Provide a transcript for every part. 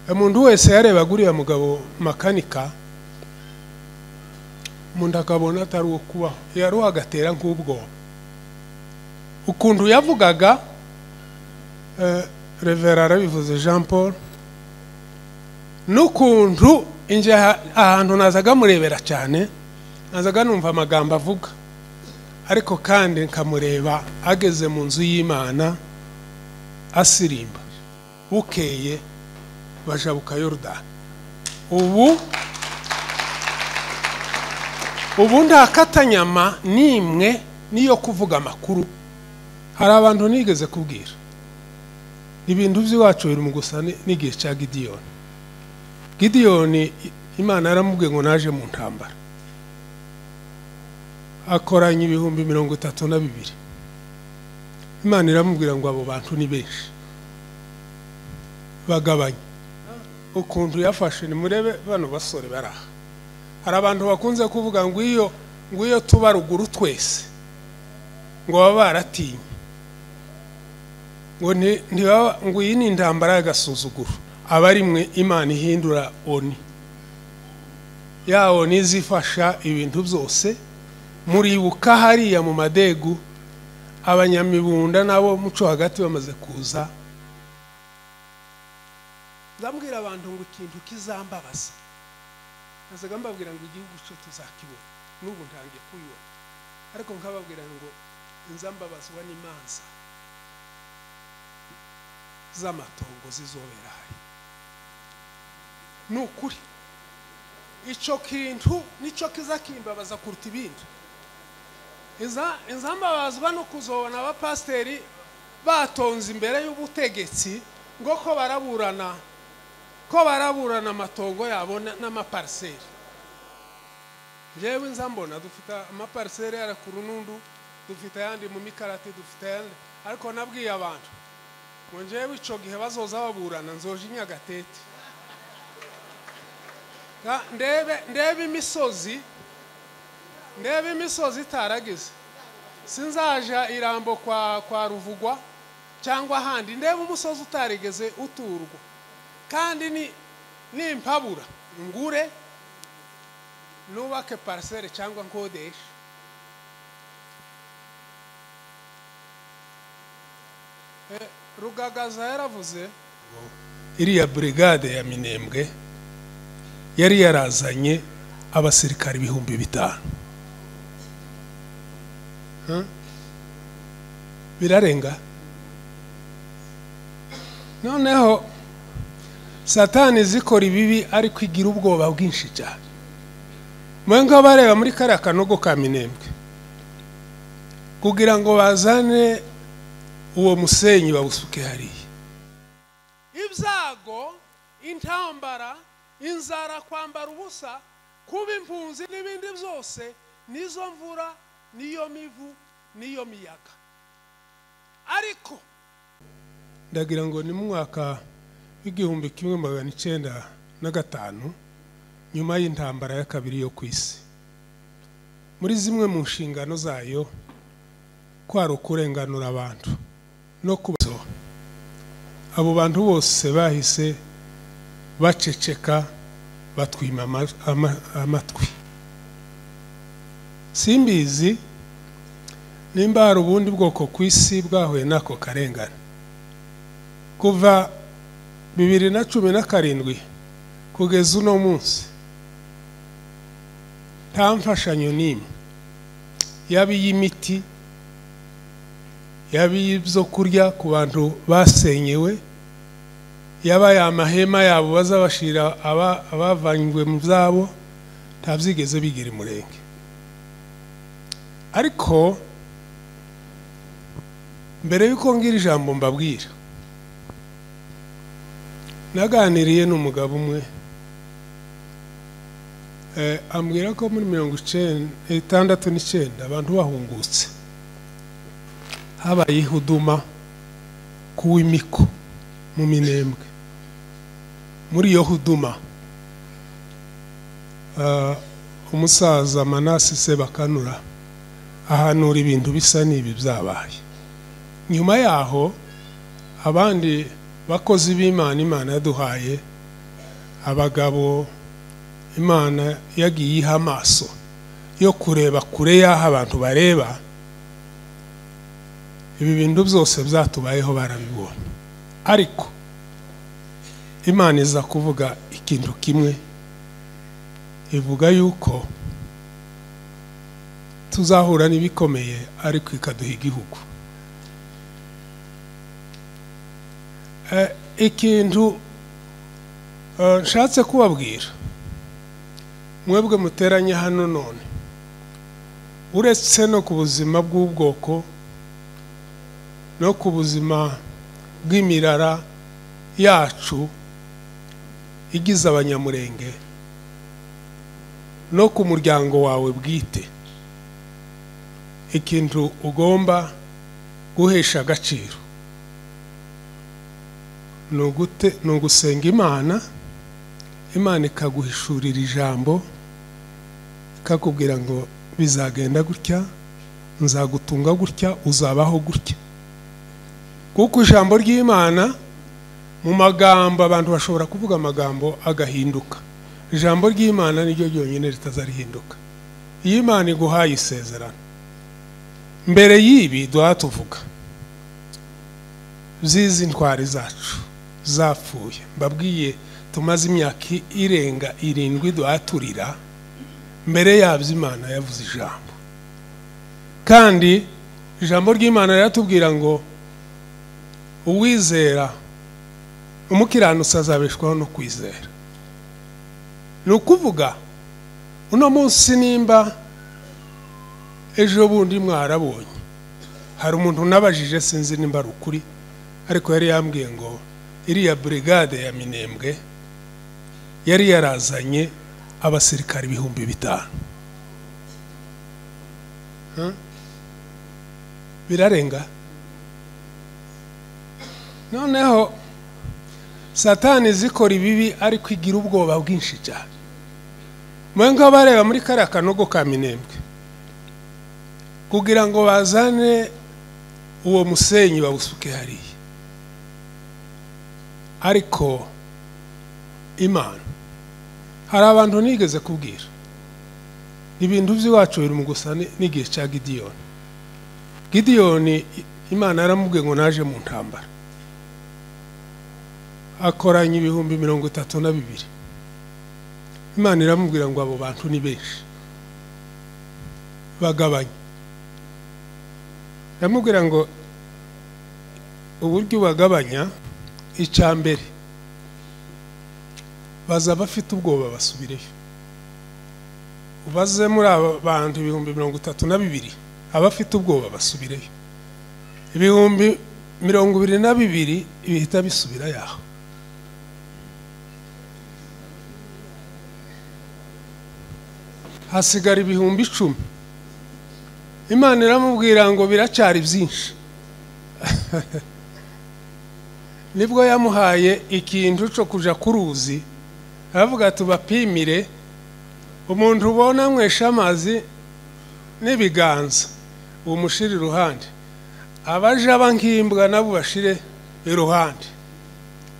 Umuntu wese yarebaga uriya mugabo makanika, umuntu akabona atari uwo kubaho, yari agatera nk'ubwoba. Ukuntu yavugaga, Revera arabivuze Jean Paul, n'ukuntu inje ahantu nazaga murebera cyane, nazaga numva amagambo avuga, ariko kandi nkamureba ageze mu nzu y'Imana asirimba. Bukeye bajabuka Yorodani. Ubu nta nimwe niyo kuvuga amakuru. Hari abantu nigeze kubwira ibintu by'iwacu biri mu gusa n'igihe cya Gidiyoni. Gidiyoni Imana yaramubwiye ngo naje mu ntambara, akoranya 32,000. Imana iramubwira ngo abo bantu ni benshi, bagabanye. Ukuntu yafashe, nimurebe bano basore baraha. Hari abantu bakunze kuvuga ngo iyo tuba ruguru twese ngo baba baratinye, ngo ngo iyi ni intambara y'agasuzuguro. Aba rimwe Imana ihindura oni yawo nizifasha ibintu byose. Muribuka hariya mu madegu abanyamibunda nabo muco hagati bamaze kuza, ndambwira abantu ngo ikintu kizambabaza, nazaga mbabwira ngo igihugu cyo tuzakibona, n'ubu ntangiye kuyibona, ariko nkababwira ngo nzambabazwa n'imanza z'amatongo zizobera hari. Nukuri ico kintu nico kizakimbabaza kuruta ibindi. Inzambabazwa no kuzobona abapasteri batonze imbere y'ubutegetsi ngo ko baraburana amatongo yabo n'amaparcelle. Jewe nzambona dufite amaparcelle yara ku Runundu, dufite ayandi mu Mikarati, dufite ayandi, ariko nabwiye abantu ngo jewe ico gihe bazoza baburana nzoje Inyagatete, ndebe imisozi, ndebe imisozi itaragize, sinzaja Irambo kwa Ruvugwa cyangwa ahandi, ndebe umusozi utarigeze uturwa, kandi ni impabura ngure nubake parcelle cyangwa nkodeshe. Rugagaza yaravuze iriya brigade ya Minembwe yari yarazanye abasirikari 5,000. Birarenga. Noneho Satani zikora ibibi ariko igira ubwoba bwinshi cyane. Mwenga bareba muri kariya kanogo ka Minembwe kugira ngo bazane uwo musenyi bawusuke hariya. Ibyago, intambara, inzara, kwambara ubusa, kuba impunzi n'ibindi byose, nizo mvura, niyo mivu, niyo miyaga. Ariko ndagira ngo ni mu mwaka w'1905, nyuma y'intambara ya kabiri yo ku isi, muri zimwe mu nshingano zayo kwari ukurenganura abantu no kubazo. Abo bantu bose bahise baceceka, batwima amatwi. Simbizi nimba hari ubundi bwoko ku isi bwahuye nako karengane. Kuva 2017 kugeza uno munsi nta mfashanyo n'imwe, yaba iy'imiti, yaba iy'ibyo kurya ku bantu basenyewe, yaba aya mahema yabo bazabashira abavanywe mu byabo, ntabyigeze bigira Imurenge. Ariko mbere yuko ngira ijambo mbabwira, naganiriye n'umugabo umwe, ambwira ko muri 1969 abantu bahungutse habaye ihuduma kuw'imiko mu Minembwe. Muri iyo huduma umusaza Manase Sebakanura ahanura ibintu bisa n'ibi byabaye. Nyuma yaho abandi bakozi b'Imana Imana yaduhaye Abagabo Imana yagiye iha amaso yo kureba kure y'aho abantu bareba, ibi bintu byose byatubayeho barabibonye. Ariko Imana iza kuvuga ikintu kimwe, ivuga yuko tuzahura n'ibikomeye ariko ikaduha igihugu. Ikintu nshatse kubabwira mwebwe muteranye hano none, uretse no ku buzima bw'ubwoko no ku buzima bw'imirara yacu igize Abanyamurenge no ku muryango wawe bwite, ikintu ugomba guhesha agaciro ni ugusenga Imana. Imana ikaguhishurira ijambo, ikakubwira ngo bizagenda gutya, nzagutunga gutya, uzabaho gutya. Kuko ijambo ry'Imana mu magambo, abantu bashobora kuvuga amagambo agahinduka, ijambo ry'Imana niryo ryonyine ritazarihinduka. Iyo Imana iguhaye isezerano, mbere y'ibi duha tuvuga zizi ntwari zacu zapfuye, mbabwiye tumaze imyaka irenga 7 duhaturira, mbere yabyo Imana yavuze ijambo. Kandi ijambo ry'Imana riratubwira ngo uwizera umukiranutsi azabeshwaho no kwizera. Ni ukuvuga uno munsi nimba ejo bundi mwarabonye, hari umuntu nabajije sinzi nimba ari ukuri, ariko yari yambwiye ngo iriya brigade ya Minembwe yari yarazanye abasirikari 5000. Birarenga. Noneho Satani zikora ibibi ariko igira ubwoba bwinshi cyane. Mwe bareba muri kariya kanogo ka Minembwe kugira ngo bazane uwo musenyi bawusuke hariya. Ariko Imana, hari abantu nigeze kubwira ibintu by'iwacu biri mu gusa n'igihe cya Gidiyoni. Gidiyoni Imana yaramubwiye ngo naje mu ntambara, akoranya 32,000. Imana iramubwira ngo abo bantu ni benshi, bagabanye. Iramubwira ngo uburyo bagabanya, icya mbere baza bafite ubwoba basubireyo. Ubaze muri aba bantu 32,000 abafite ubwoba basubireyo, 22,000 bihita bisubira yaho. Hasigara 10,000. Imana iramubwira ngo biracyari byinshi. Nibwo yamuhaye ikintu cyo kuja kuruzi, aravuga tubapimire umuntu ubona anywesha amazi n'ibiganza umushire iruhande, abaje abankimbwa nabo bashire iruhande.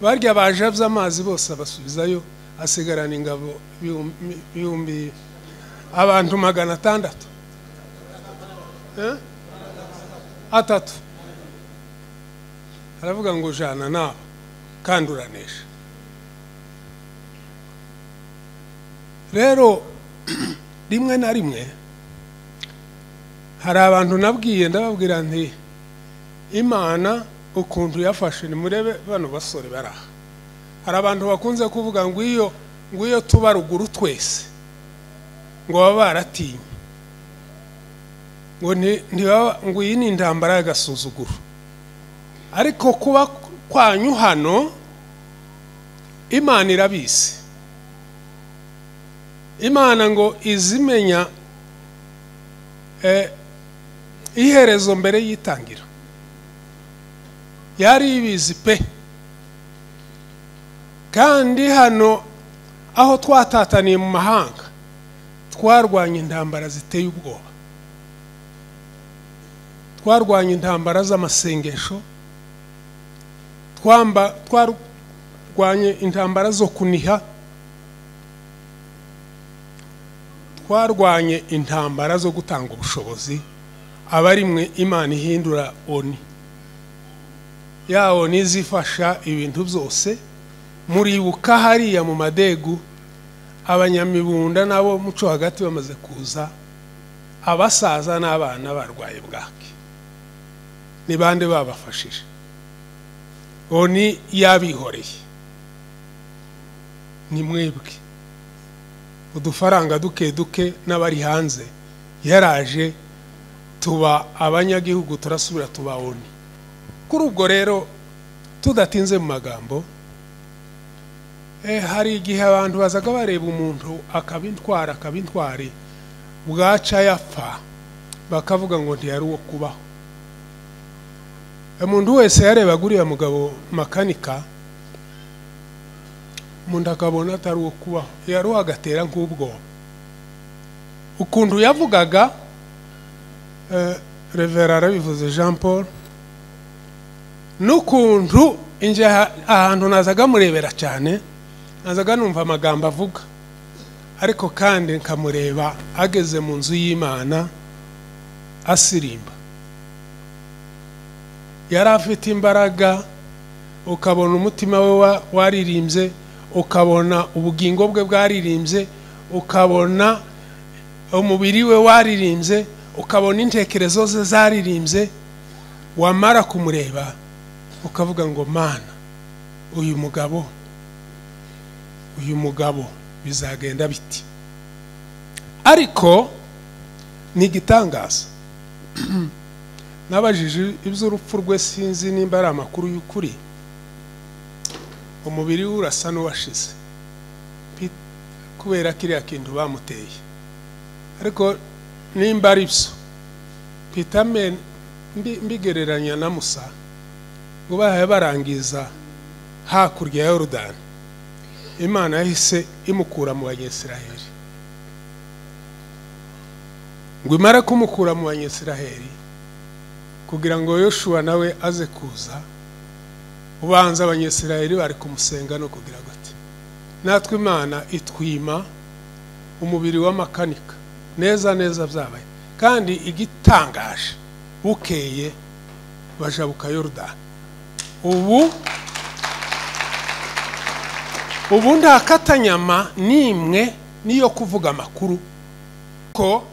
Barya bajavye amazi bose abasubizayo, asigarana ingabo ibihumbi abantu 600. 3. Aravuga ngo jana nabo kandi uranesha. Rero rimwe na rimwe hari abantu nabwiye, ndababwira nti Imana ukuntu yafashe, nimurebe bano basore baraha. Hari abantu bakunze kuvuga ngo iyo tuba ruguru twese ngo baba baratinye, ngo iyi ni intambara y'agasuzuguro. Ariko kuba kwanyu hano Imana irabizi. Imana ngo izimenya iherezo mbere yitangira, yari ibizi pe. Kandi hano aho twatataniye mu mahanga twarwanye intambara ziteye ubwoba, twarwanye intambara z'amasengesho, twarwanye intambara zo kuniha. Twarwanye intambara zo gutanga ubushobozi, abari mwe Imana ihindura ONU. Ya ONU zifasha ibintu byose. Muribuka hariya mu Madegu abanyamibunda nabo muco hagati bamaze kuza, abasaza n'abana barwaye bwaki. Ni bande babafashije? ONU yabihoreye. Ni mwebwe. Udufaranga duke duke n'abari hanze yaraje, tuba abanyagihugu turasubira tuba ONU. Kuri ubwo rero tudatinze mu magambo, hari igihe abantu bazaga bareba umuntu akabintwara akabintwari bwaca yapfa bakavuga ngo ntiyari uwo kubaho. Umuntu wese yarebaga uriya mugabo Makanika, umuntu akabona atari uwo kubaho, yari agatera nk'ubwoba. Ukuntu yavugaga, Revera arabivuze Jean Paul, n'ukuntu inje ahantu nazaga murebera cyane, nazaga numva amagambo avuga, ariko kandi nkamureba ageze mu nzu y'Imana asirimba. Yari afite imbaraga, ukabona umutima we waririmbye, ukabona ubugingo bwe bwaririmbye, ukabona umubiri we waririmbye, ukabona intekerezo ze zaririmbye. Wamara kumureba ukavuga ngo Mana, uyu mugabo bizagenda biti. Ariko ni igitangaza. Nabajije iby'urupfu rwe, sinzi nimba ari amakuru y'ukuri. Umubiri we urasa n'uwashize kubera kiriya kintu bamuteye, ariko nimba ari byo mpita mbigereranya na Musa ngo bahaye barangiza hakurya ya Yorodani, Imana yahise imukura mu Banyisiraheli. Ngo imara kumukura mu Banyisiraheli kugira ngo Yoshua nawe aze kuza, ubanza Abanyisiraheli bari kumusenga no kugira gati. Natwe Imana itwima umubiri w'amakanika neza neza byabaye. Kandi igitangaje, bukeye bajabuka Yorodani. Ubu nta katanyama nimwe niyo kuvuga amakuru ko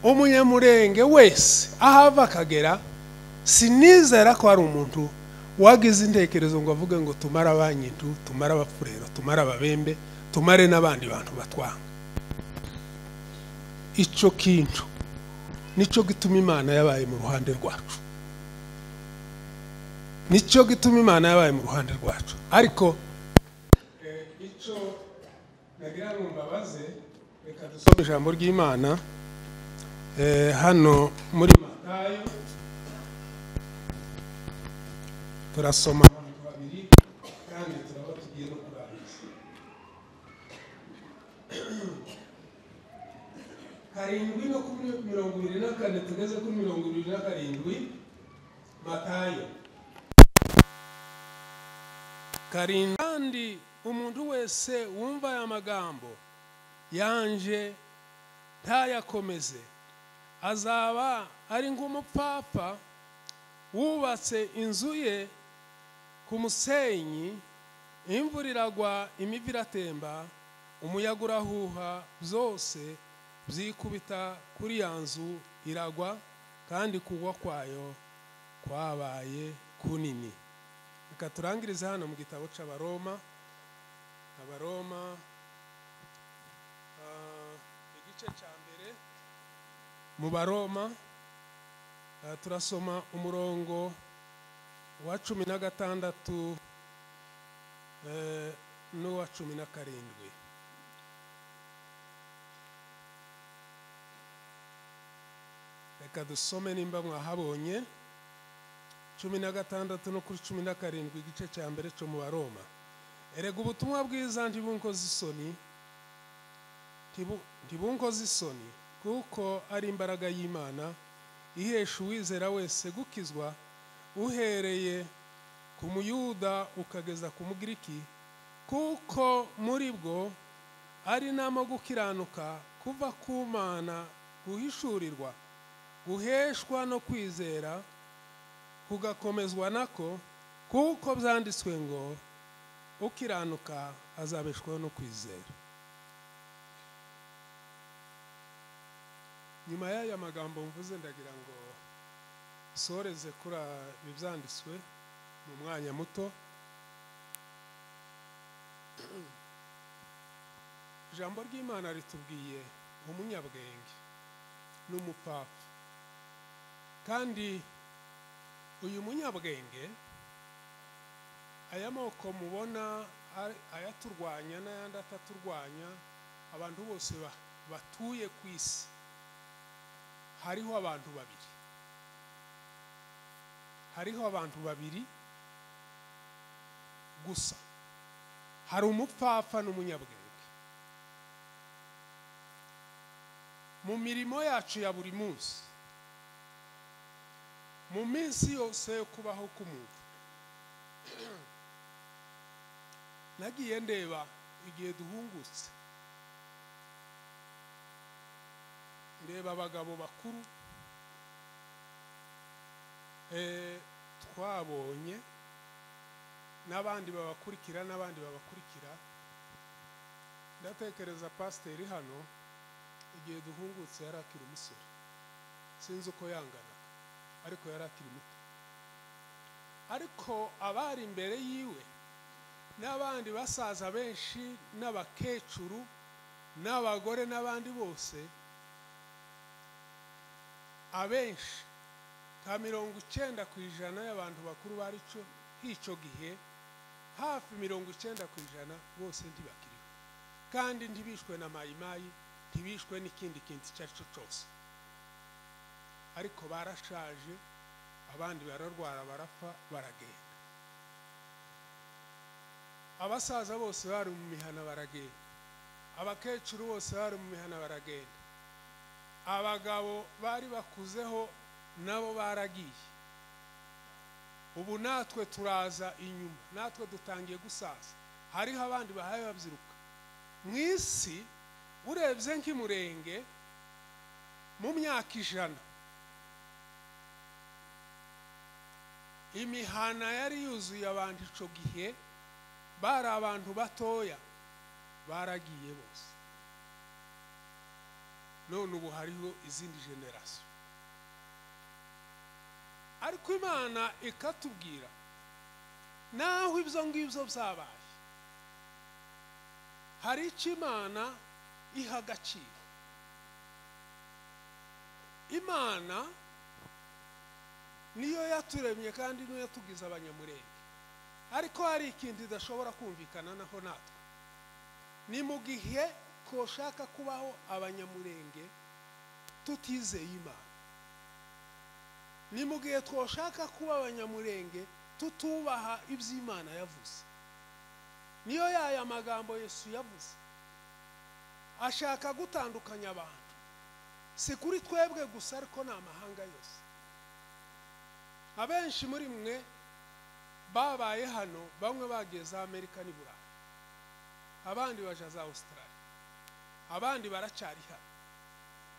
umunyamurenge wese ahava akagera, sinizera ko hari umuntu wagize intekerezo ngo avuge ngo tumara abanyintu, tumara abapfurero, tumara ababembe, tumare n'abandi bantu batwanga. Icyo kintu nicyo gituma Imana yabaye mu ruhande rwacu. Nicyo gituma Imana yabaye mu ruhande rwacu. Ariko icyo nagira ngo mbabaze, reka dusome ijambo ry'Imana hano muri Matayo. Turasoma abantu babiri kandi turaba tugiye no kurangiza. 7 no kuri 24 tugeze kuri 27. Matayo 7. Kandi umuntu wese wumva aya magambo yanje ntayakomeze azaba ari nk'umupfapfa wubatse inzu ye ku musenyi, imvura iragwa, imivu iratemba, umuyaga urahuha, byose byikubita kuri ya nzu iragwa, kandi kugwa kwayo kwabaye kunini. Reka turangirize hano mu gitabo c'Abaroma. Abaroma igice cya mbere. Mu Baroma turasoma umurongo wa 16 n'uwa 17. Reka dusome nimba mwahabonye. 16 no kuri 17 igice cya mbere cyo mu Baroma. Erega ubutumwa bwiza ntibunkoze isoni, ntibunkoze isoni, kuko ari imbaraga y'Imana ihesha uwizera wese gukizwa, uhereye ku Muyuda ukageza ku Mugiriki, kuko muri bwo ari namo gukiranuka Kuva ku Mana guhishurirwa guheshwa no kwizera kugakomezwa nako, kuko byanditswe ngo ukiranuka azabeshwaho no kwizera. Nyuma y'aya magambo mvuze, ndagira ngo soreze kuri ibi byanditswe mu mwanya muto. Ijambo ry'Imana ritubwiye umunyabwenge n'umupfapfa. Kandi uyu munyabwenge, aya moko mubona ayaturwanya n'ayandi ataturwanya, abantu bose batuye ku isi, hariho abantu babiri. Hariho abantu babiri gusa. Hari umupfapfa n'umunyabwenge. Mu mirimo yacu ya buri munsi, mu minsi yose yo kubaho k'umuntu, nagiye ndeba igihe duhungutse, ndeba abagabo bakuru twabonye n'abandi babakurikira n'abandi babakurikira. Ndatekereza pasiteri hano igihe duhungutse yari akiri umusore, sinzi uko yangana, ariko yari akiri muto. Ariko abari imbere yiwe n'abandi basaza benshi n'abakecuru n'abagore n'abandi bose, abenshi nka 90% y'abantu bakuru bari icyo gihe, hafi 90% bose ntibakiriho, kandi ntibishwe na mayimayi, ntibishwe n'ikindi kintu icyo ari cyo cyose, ariko barashaje, abandi bararwara, barapfa, baragenda. Abasaza bose bari mu mihana baragenda, abakecuru bose bari mu mihana baragenda, abagabo bari bakuzeho nabo baragiye. Ubu natwe turaza inyuma, natwe dutangiye gusaza, hariho abandi bahaye babyiruka. Mu isi urebye nk'imurenge mu myaka 100, imihana yari yuzuye abantu ico gihe, bari abantu batoya, baragiye bose. None ubu hariho izindi generasiyo. Ariko Imana ikatubwira naho ibyo ngibyo byabaye, hari icyo Imana iha agaciro. Imana niyo yaturemye kandi niyo yatugize abanyamurenge, ariko hari ikintu idashobora kumvikana naho natwe. Ni mu gihe twoshaka kubaho abanyamurenge tutizeye Imana, ni mu gihe twoshaka kuba abanyamurenge tutubaha iby'Imana yavuze. Niyo yaya magambo Yesu yavuze ashaka gutandukanya abantu, si kuri twebwe gusa ariko ni amahanga yose. Abenshi muri mwe babaye hano, bamwe bagiye za Amerika n'i Burayi, abandi baja za Australia, abandi baracyari hano.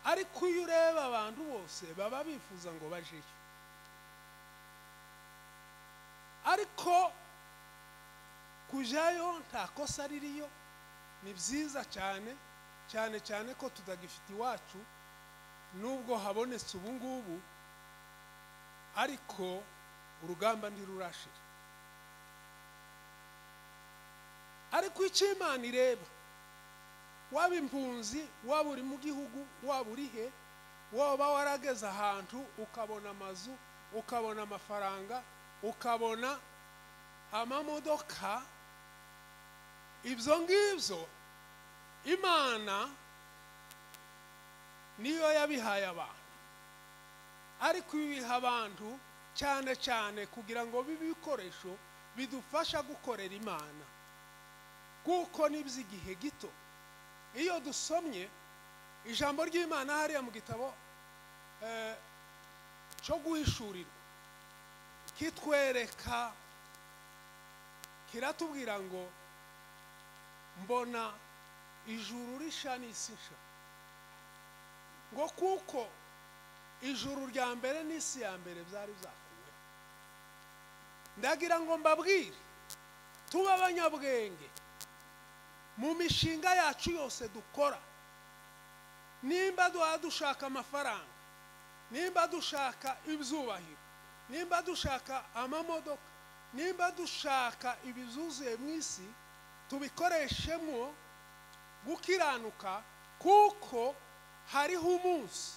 Ariko iyo ureba abantu bose baba bifuza ngo bajeyo, ariko kujayo nta kosa ririyo, ni byiza cyane cyane cyane ko tutagifite iwacu, nubwo habonetse ubu ngubu, ariko urugamba ntirurashira. Ariko icyo Imana ireba, waba impunzi, waba uri mu gihugu, waba uri he, waba warageze ahantu ukabona amazu, ukabona amafaranga, ukabona amamodoka, ibyo ngibyo Imana niyo yabihaye abantu. Ariko ibiha abantu cyane cyane kugira ngo bibe ibikoresho bidufasha gukorera Imana, kuko n'iby'igihe gito. Iyo dusomye ijambo ry'Imana hariya mu gitabo cyo guhishurirwa, kitwereka, kiratubwira ngo mbona ijuru risha n'isi nsha. Ngo kuko ijuru rya mbere n'isi ya mbere byari byakuwe. Ndagira ngo mbabwire tuba abanyabwenge mu mishinga yacu yose dukora. Nimba dushaka amafaranga, nimba dushaka ibyubahiro, nimba dushaka amamodoka, nimba dushaka ibizuzuye mu isi, tubikoreshemo gukiranuka, kuko hariho umunsi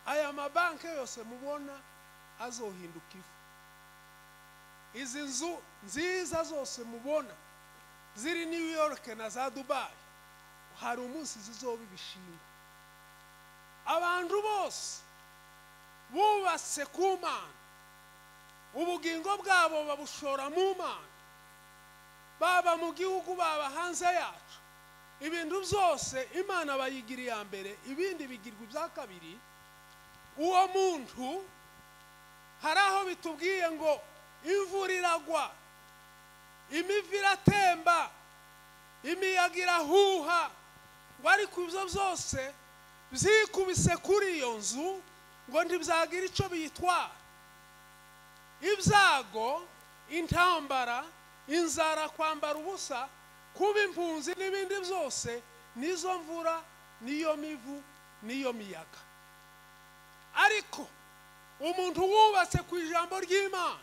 aya mabanki yose mubona azohinduka ifu. Izi nzu nziza zose mubona ziri New York na za Dubai, hari umunsi zizoba ibishingwe. Abantu bose bubatse ku Mana, ubugingo bwabo babushora mu Mana, baba mu gihugu baba hanze yacu, ibintu byose Imana bayigira iya mbere, ibindi bigirwa ibya kabiri. Uwo muntu hari aho bitubwiye ngo imvura iragwa, imivu iratemba, imiyaga irahuha, ngo ariko ibyo byose byikubise kuri iyo nzu ngo ntibyagira icyo biyitwara. Ibyago, intambara, inzara, kwambara ubusa, kuba impunzi n'ibindi byose, nizo mvura, niyo mivu, niyo miyaga. Ariko umuntu wubatse ku ijambo ry'Imana,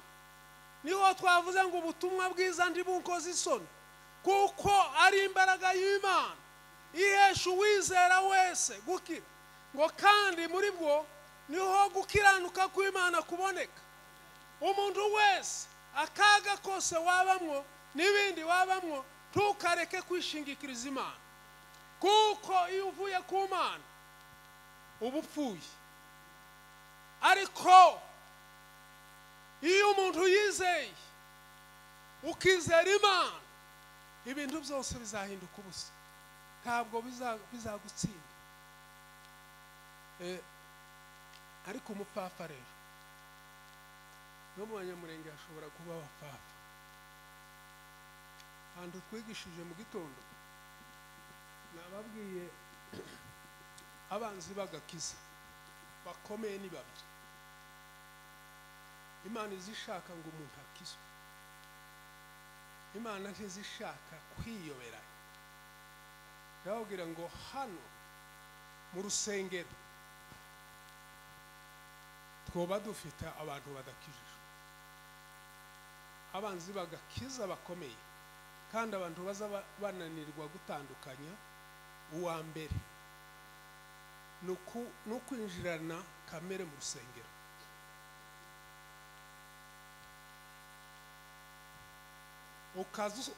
niho twavuze ngo ubutumwa bwiza ndibunkoze isoni, kuko ari imbaraga y'Imana ihesha uwizera wese gukira, ngo kandi muri bwo niho gukiranuka kw'Imana kuboneka. Umuntu wese akaga kose wabamwo n'ibindi wabamwo, ntukareke kwishingikiriza Imana, kuko iyo uvuye ku Mana uba upfuye. Ariko iyo umuntu yizeye, ukizera Imana, ibintu byose bizahinduka ubusa, ntabwo bizagutsinda. Ariko umupfapfa rero no mu Banyamurenge hashobora kuba abapfapfa. Ahantu twigishije mu gitondo nababwiye abanzi b'agakiza bakomeye ni babiri. Imana izishaka ngo umuntu akizwe, Imana ntizishaka kwiyoberanya. Ndababwira ngo hano mu rusengero twoba dufite abantu badakijijwe, abanzi bagakiza bakomeye, kandi abantu baza bananirwa gutandukanya. Uwa mbere ni ukwinjirana kamere mu rusengero.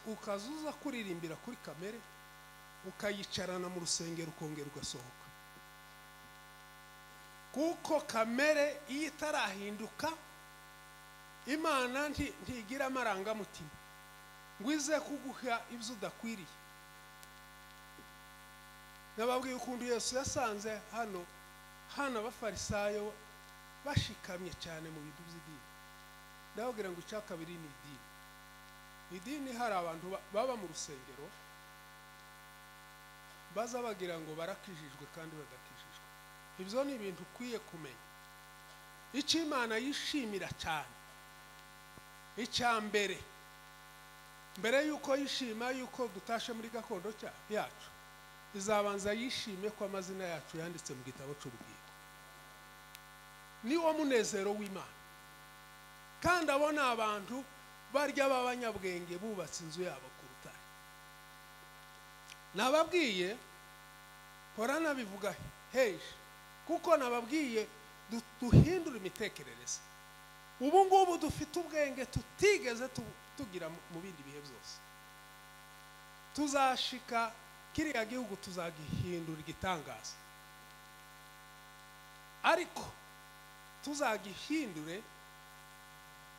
Ukazuza kuririmbira kuri kamere, ukayicarana mu rusengero, ukongera ugasohoka, kuko kamere iyo itarahinduka Imana ntigira amarangamutima ngo ize kuguha ibyo udakwiriye. Nababwiye ukuntu Yesu yasanze hano abafarisayo bashikamye cyane mu bintu by'idini. Ndababwira ngo icya kabiri ni idini. Idini hari abantu baba mu rusengero baza bagira ngo barakijijwe kandi badakijijwe. Ibyo ni ibintu ukwiye kumenya. Icyo Imana yishimira cyane, icya mbere, mbere yuko yishima yuko dutashe muri gakondo yacu, izabanza yishime ko amazina yacu yanditse mu gitabo cy'ubugingo. Ni wo munezero w'Imana. Kandi abona abantu barya b'abanyabwenge bubatse inzu yabo ku rutare. Nababwiye pora nabivuga heje, kuko nababwiye duhindura imitekerereze. Ubu ngubu dufite ubwenge tutigeze tugira mu bindi bihe byose. Tuzashika kiriya gihugu tuzagihindura igitangaza, ariko tuzagihindure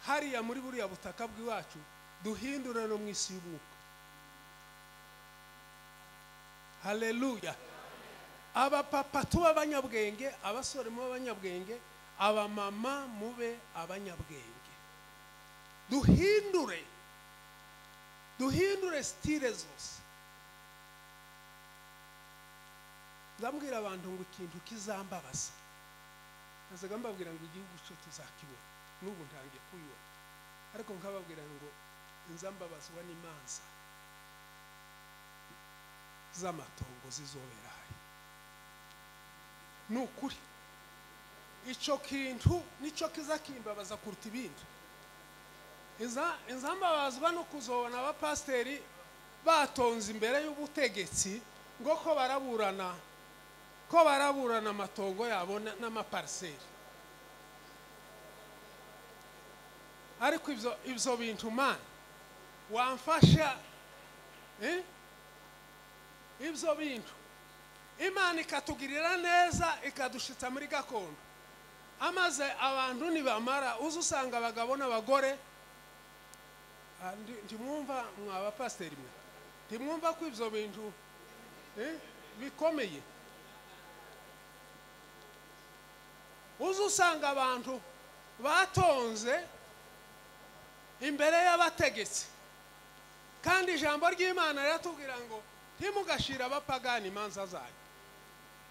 hariya muri buriya butaka bw'iwacu, duhindure no mu isi y'umwuka. Haleluya. Abapapa tuba abanyabwenge, abasore mube abanyabwenge, abamama mube abanyabwenge. Duhindure stile zose. Ndambwira abantu ngo ikintu kizambabaza, nazaga mbabwira ngo igihugu cyo tuzakibona, n'ubu ntangiye kuyibona, ariko nkababwira ngo nzambabazwa n'imanza z'amatongo zizobera hari. Ni ukuri icyo kintu nicyo kizakimbabaza kuruta ibindi. Inzambabazwa no kuzobona abapasiteri batonze imbere y'ubutegetsi ngo ko baraburana amatongo yabo n'amapariseri. Ariko ibyo bintu mana wamfasha, ibyo bintu Imana ikatugirira neza ikadushitsa muri gakondo. Amaze abantu nibamara uza usanga abagabo n'abagore, ntimwumva mwa bapasiteri mwe, ntimwumva ko ibyo bintu bikomeye. Uza usanga abantu batonze imbere y'abategetsi, kandi ijambo ry'Imana riratubwira ngo ntimugashira abapagani imanza zanyu.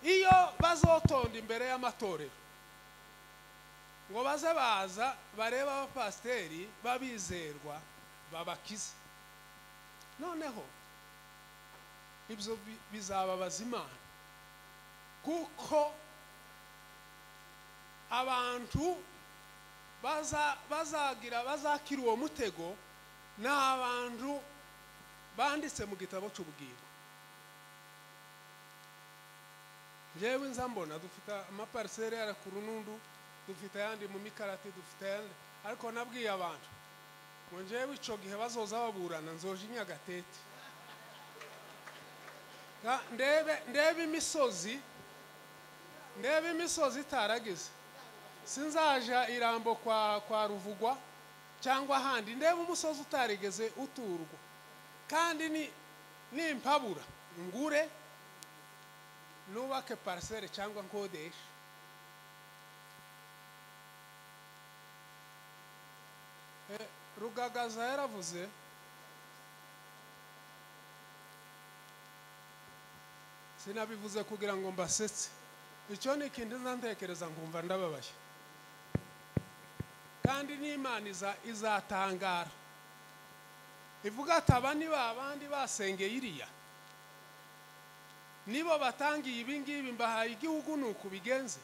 Iyo bazotonda imbere y'amatorero ngo baze baza bareba abapasiteri babizerwa babakize, noneho ibyo bizababaza Imana, kuko abantu bazagira bazakira uwo mutego ni abantu banditse mu gitabo cy'ubugingo. Njyewe nzambona dufite amapariseri yara ku Runundu, dufite ayandi mu Mikarati, dufite ayandi, ariko nabwiye abantu ngo njyewe ico gihe bazoza baburana nzoje Inyagatete, ndebe imisozi, ndebe imisozi itaragize, sinzaja Irambo kwa Ruvugwa cyangwa ahandi, ndebe umusozi utarigeze uturwa, kandi ni nimpabura ngure nubake parcelle cyangwa nkodeshe. Rugagaza yaravuze sinabivuze kugira ngo mbasetse, icyo ni ikindi ntekereza nkumva ndababaye, kandi n'Imana izatangara ivuga ati aba ni babandi basengeye iriya, nibo batangiye ibi ngibi, mbahaye igihugu nuko bigenze.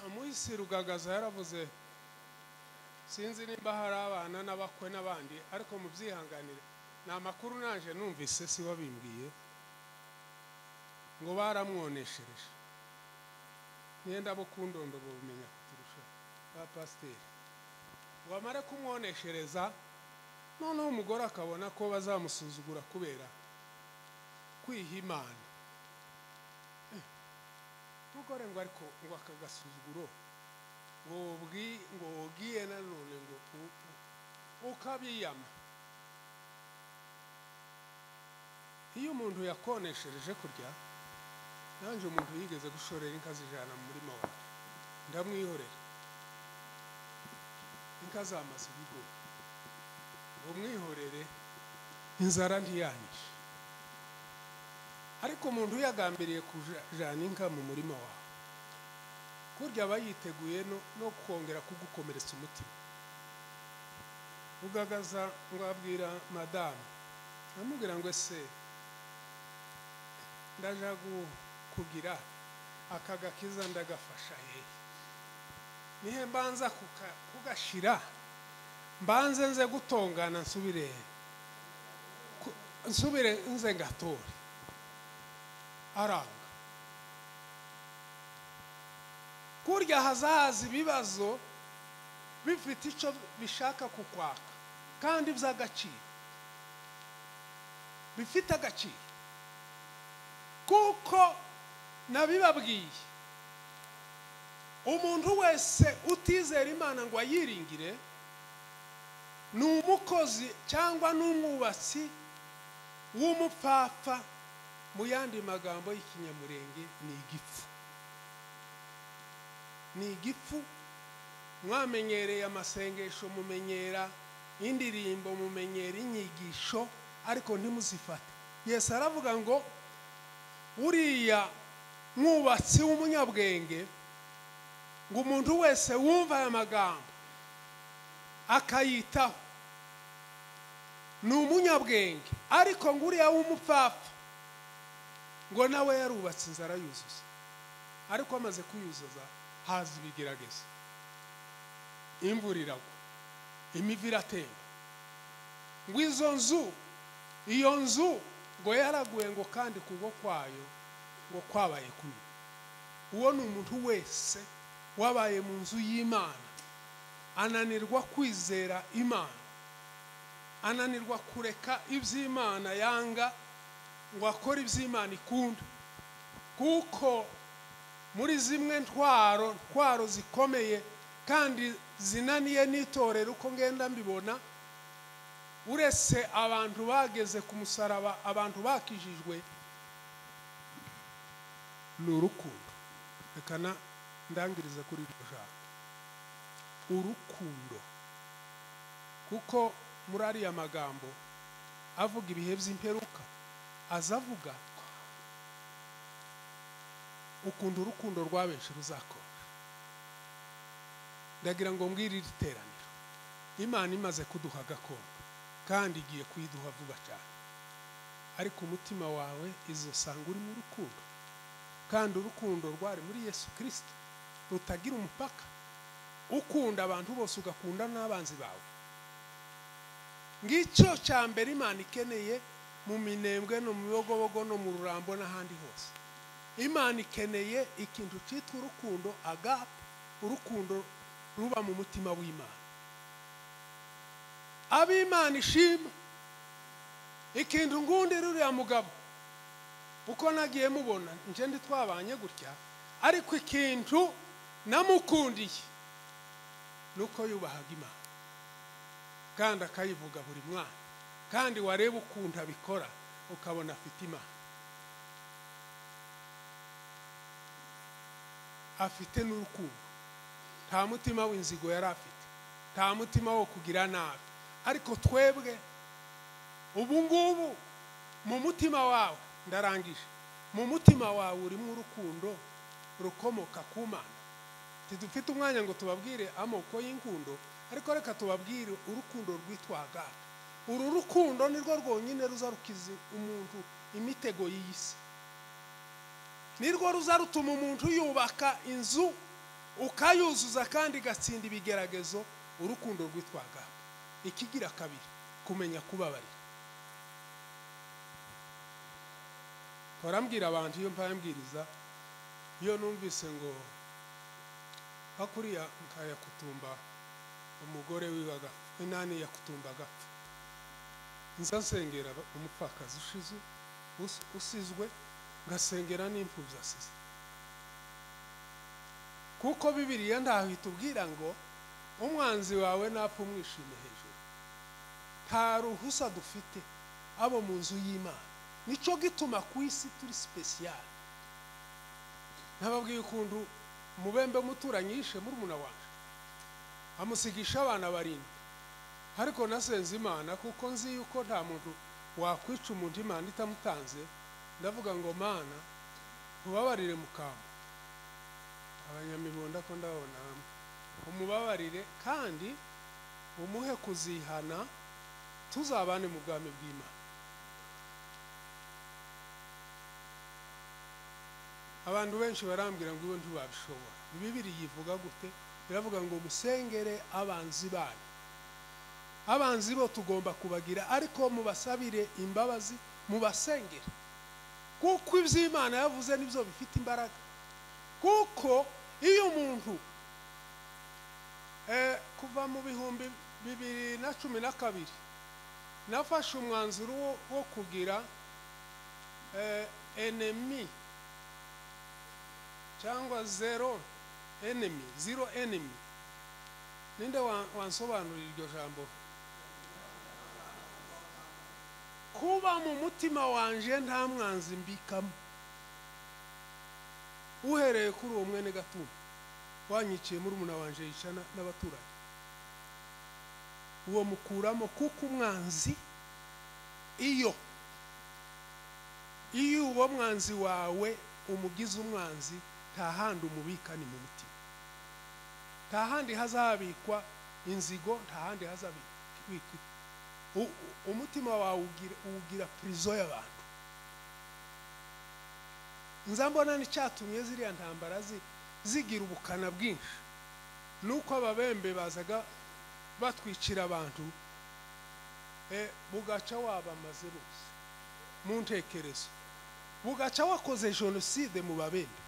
Umuhisi Rugagaza yaravuze, sinzi nimba hari abana n'abakwe n'abandi, ariko mubyihanganire ni amakuru naje numvise si wabimbwiye, ngo baramwoneshereje niyenda bo kundondo bumenya kuturusha ba pasiteri, wamara kumwoneshereza noneho umugore akabona ko bazamusuzugura kubera kwiha Imana. Umugore ngo ariko ngo akagasuzuguro ngo wogiye nanone ngo ukabiyama. Iyo umuntu yakoneshereje kurya, nanjye umuntu yigeze gushorera inka zijana mu murima wawe ndamwihorera, inka zamaze ibigori, ngo mwihorere inzara ntiyanyishe. Ariko umuntu yagambiriye kujana inka mu murima wawe, kurya aba yiteguye no kongera kugukomeretsa umutima. Rugagaza ngo abwira madamu, amubwira ngo ese ndaja kugira aka gakiza ndagafasha hehe, nihe mbanza kugashira, mbanze nze gutongana nsubire nze ngatore. Aranga. Kurya hazaza ibibazo bifite icyo bishaka kukwaka kandi by'agaciro, bifite agaciro, kuko nabibabwiye umuntu wese utizera Imana ngo ayiringire ni umukozi cyangwa n'umwubatsi w'umupfapfa. Mu yandi magambo y'ikinyamurenge ni igifu, ni igifu. Mwamenyereye amasengesho, mumenyera indirimbo, mumenyera inyigisho, ariko ntimuzifate. Yesu aravuga ngo uriya mwubatsi w'umunyabwenge, ngo umuntu wese wumva aya magambo akayitaho ni umunyabwenge, ariko ngo uriya w'umupfapfa ngo nawe yarubatse inzu arayuzuza, ariko amaze kuyuzuza haza ibigeragezo, imvura iragwa, imivu iratemba, ngo izo nzu, iyo nzu ngo yaraguye, ngo kandi kugwa kwayo ngo kwabaye kunini. Uwo ni umuntu wese wabaye mu nzu y'Imana ananirwa kwizera Imana, ananirwa kureka iby'Imana yanga ngo akore iby'Imana ikunda. Kuko muri zimwe ntwaro zikomeye kandi zinaniye n'itorero uko ngenda mbibona, uretse abantu bageze ku musaraba, abantu bakijijwe, ni urukundo. Reka ndangiriza kuri iryo jambo, urukundo. Kuko muri ariya magambo avuga ibihe by'imperuka, azavuga ukuntu urukundo rwa benshi ruzakora. Ndagira ngo mbwire iri teraniro, Imana imaze kuduha gakondo kandi igiye kuyiduha vuba cyane, ariko umutima wawe izosanga uri mu rukundo, kandi urukundo rwari muri Yesu Kristo rutagira umupaka. Ukunda abantu bose, ugakunda n'abanzi bawe. Ngicyo cya mbere Imana ikeneye mu Minembwe no mu Bibogobogo no mu Rurambo n'ahandi hose. Imana ikeneye ikintu cyitwa urukundo, agape, urukundo ruba mu mutima w'Imana. Ab'Imana ishima ikintu ngundi ruriya mugabo, uko nagiye mubona nje ndi twabanye gutya, ariko ikintu namukundiye nuko yubahaga Imana kandi akayivuga buri mwana, kandi wareba ukuntu abikora ukabona afite Imana, afite n'urukundo. Nta mutima w'inzigo yari afite, nta mutima wo kugira nabi. Ariko twebwe ubu ngubu mu mutima wawe, ndarangije, mu mutima wawe urimo urukundo rukomoka ku Mana. Tidufite umwanya ngo tubabwire amoko y'inkundo, ariko reka tubabwire urukundo rwitwa agape. Uru rukundo nirwo rwonyine ruzarukiza umuntu imitego y'isi, nirwo ruzarutuma umuntu yubaka inzu ukayuzuza kandi igatsinda ibigeragezo. Urukundo rwitwa agape. Ikigira kabiri, kumenya kubabarira. Barambwira abantu iyo mpambwiriza, iyo numvise ngo hakuriya nkaya kutumba umugore wiwaga inani yakutumba agapfa, nza nsengera umupfakazi usizwe, ngasengera n'imfubyi asize. Kuko Bibiliya ntaho itubwira ngo umwanzi wawe napfa umwishime hejuru. Nta ruhusa dufite abo mu nzu y'Imana. Nicyo gituma ku isi turi special. Nababwiye ukuntu mubembe muturanyi yishe murumuna wanje, amusigisha abana barindwi, ariko nasenze Imana kuko nzi yuko nta muntu wakwica umuntu Imana itamutanze. Ndavuga ngo Mana ubabarire mukamba abanyamibonda ko ndabona umubabarire kandi umuhe kuzihana, tuzabane mu bwami bw'Imana. Abantu benshi barambwira ngo ibo ntibabishobora. Bibiri yivuga gute? Iravuga ngo musengere abanzi banyu. Abanzi bo tugomba kubagira, ariko mubasabire imbabazi, mubasengere, kuko iby'Imana yavuze nibyo bifite imbaraga. Kuko iyo umuntu kuva mu 2012 nafashe umwanzuro wo kugira enemy cyangwa zero enemy, zero enemy. Ninde wansobanurira iryo jambo? Kuba mu mutima wanje nta mwanzi mbikamo, uhereye kuri uwo mwene Gatumba wanyiciye murumuna wanje yicana n'abaturanyi, uwo mukuramo. Kuko umwanzi Iyo iyo uwo mwanzi wawe umugize umwanzi, nta handi umubika, ni mu mutima. Nta handi hazabikwa inzigo, nta handi hazabikwa. Umutima wawe ugira prison y'abantu. Nza mbona n'icyatumye ziriya ntambara zigira ubukana bwinshi, nuko Ababembe bazaga batwicira abantu, bugaca wabamaze bose mu ntekerezo, bugaca wakoze jenoside mu Babembe,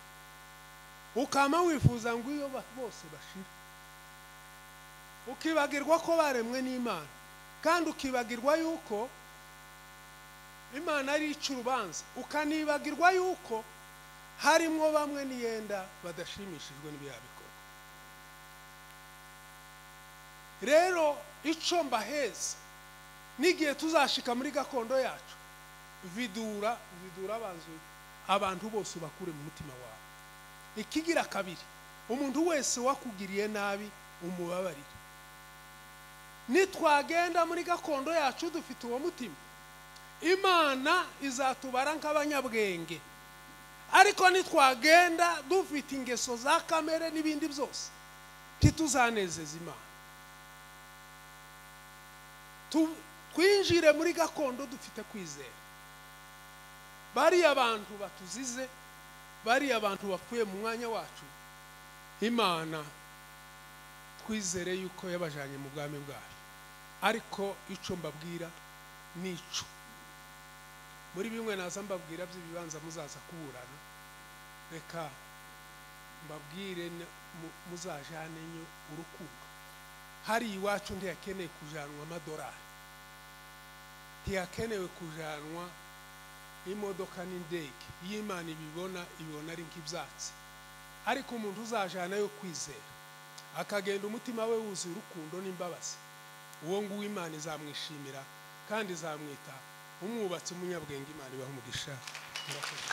ukama wifuza ngo iyo bose bashira, ukibagirwa ko baremwe n'Imana, kandi ukibagirwa yuko Imana ari ica urubanza, ukanibagirwa yuko harimo bamwe niyenda badashimishijwe n'ibyabikorwa. Rero ico mbaheza, n'igihe tuzashika muri gakondo yacu, vidura vidura abanzu, abantu bose ubakure mu mutima wawe. Ikigira kabiri, umuntu wese wakugiriye nabi umubabarire. Nitwagenda muri gakondo yacu dufite uwo mutima, Imana izatubara nk'abanyabwenge. Ariko nitwagenda dufite ingeso za kamere n'ibindi byose, ntituzanezeza Imana. Twinjire muri gakondo dufite kwizera. Bariya abantu batuzize, bariya abantu bapfuye mu mwanya wacu, Imana twizere yuko yabajanye mu bwami bwayo. Ariko ico mbabwira nico muri bimwe naza mbabwira by'ibibanza muzaza kuburana, reka mbabwire muzajane urukundo. Hari iwacu ntiyakeneye kujanwa amadorari, ntiyakenewe kujanwa imodoka n'indege. Iyo Imana ibibona, ibibona ari nk'ibyatsi. Ariko umuntu uzajana yo kwizera, akagenda umutima we wuzuye urukundo n'imbabazi, uwo nguwo Imana izamwishimira kandi izamwita umwubatsi umunyabwenge. Imana ibaha umugisha. Murakoze.